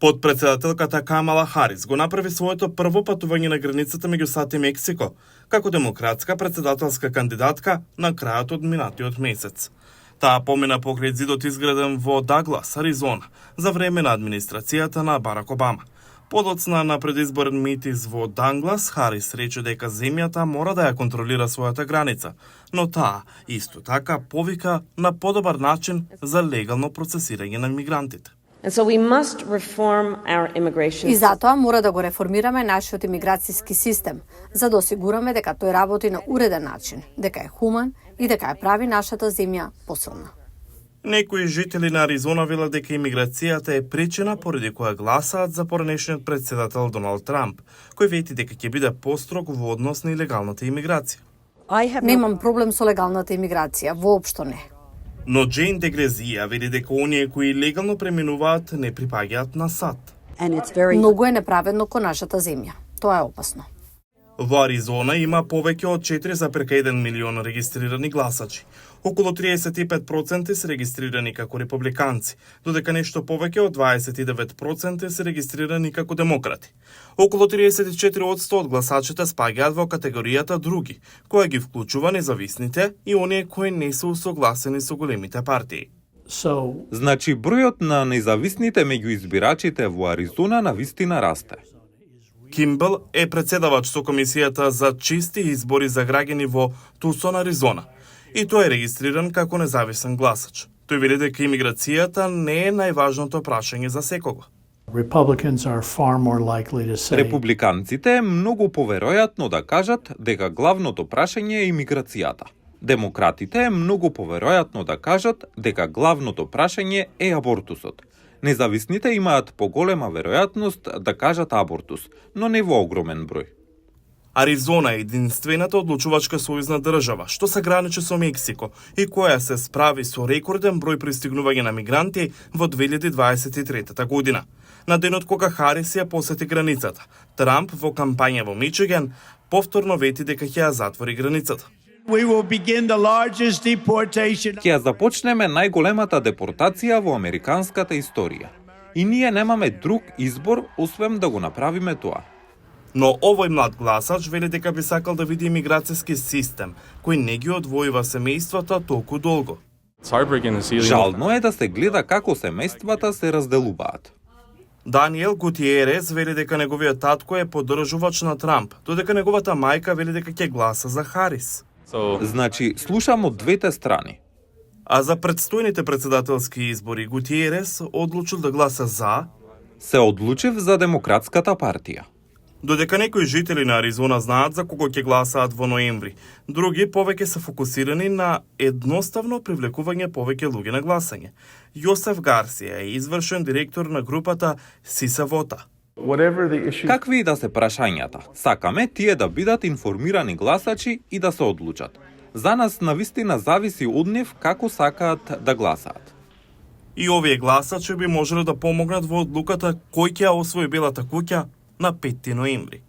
Подпредседателката Камала Харис го направи своето прво патување на границата меѓу САД и Мексико, како демократска председателска кандидатка на крајот од минатиот месец. Таа помина покрај зидот изграден во Даглас, Аризона, за време на администрацијата на Барак Обама. Подоцна на предизборен митинг во Даглас, Харис рече дека земјата мора да ја контролира својата граница, но таа исто така повика на подобар начин за легално процесирање на мигрантите. И затоа мора да го реформираме нашиот имиграцијски систем, за да осигураме дека тој работи на уреден начин, дека е хуман и дека ја прави нашата земја посилна. Некои жители на Аризона велат дека имиграцијата е причина поради која гласаат за поранешниот председател Доналд Трамп, кој вети дека ќе биде построг во однос на илегалната имиграција. Немам проблем со легалната имиграција, воопшто не. Но Джейн Дегрезија вели дека оние кои легално преминуваат не припаѓаат на САД. Многу е неправедно кон нашата земја. Тоа е опасно. Во Аризона има повеќе од 4,1 милиона регистрирани гласачи. Околу 35% се регистрирани како републиканци, додека нешто повеќе од 29% се регистрирани како демократи. Околу 34% од гласачите спаѓаат во категоријата други, која ги вклучува независните и оние кои не се усогласени со големите партии. Значи, бројот на независните меѓу избирачите во Аризона навистина расте. Кимбел е председавач со Комисијата за чисти избори за граѓани во Тусон, Аризона. И тој е регистриран како независен гласач. Тој вели дека имиграцијата не е најважното прашање за секого. Републиканците е многу поверојатно да кажат дека главното прашање е имиграцијата. Демократите е многу поверојатно да кажат дека главното прашање е абортусот. Независните имаат поголема веројатност да кажат абортус, но не во огромен број. Аризона е единствената одлучувачка сојузна држава што се граничи со Мексико и која се справи со рекорден број пристигнување на мигранти во 2023 година. На денот кога Харис ја посети границата, Трамп во кампања во Мичиген повторно вети дека ќе ја затвори границата. Ќе ја започнеме најголемата депортација во американската историја. И ние немаме друг избор освен да го направиме тоа. Но овој млад гласач вели дека би сакал да види имиграцијски систем кој не ги одвојува семејствата толку долго. Жално е да се гледа како семејствата се разделуваат. Даниел Гутиерес вели дека неговиот татко е поддржувач на Трамп, додека неговата мајка вели дека ќе гласа за Харис. Значи, слушам од двете страни. А за предстојните председателски избори Гутиерес одлучил да гласа за... Се одлучив за Демократската партија. Додека некои жители на Аризона знаат за кого ќе гласаат во ноември, други повеќе се фокусирани на едноставно привлекување повеќе луѓе на гласање. Јосеф Гарсија е извршен директор на групата Сисавота. Какви и да се прашањата, сакаме тие да бидат информирани гласачи и да се одлучат. За нас навистина зависи од нив како сакаат да гласаат. И овие гласачи би можеле да помогнат во одлуката кој ќе ја освои Белата куќа на 5 ноември.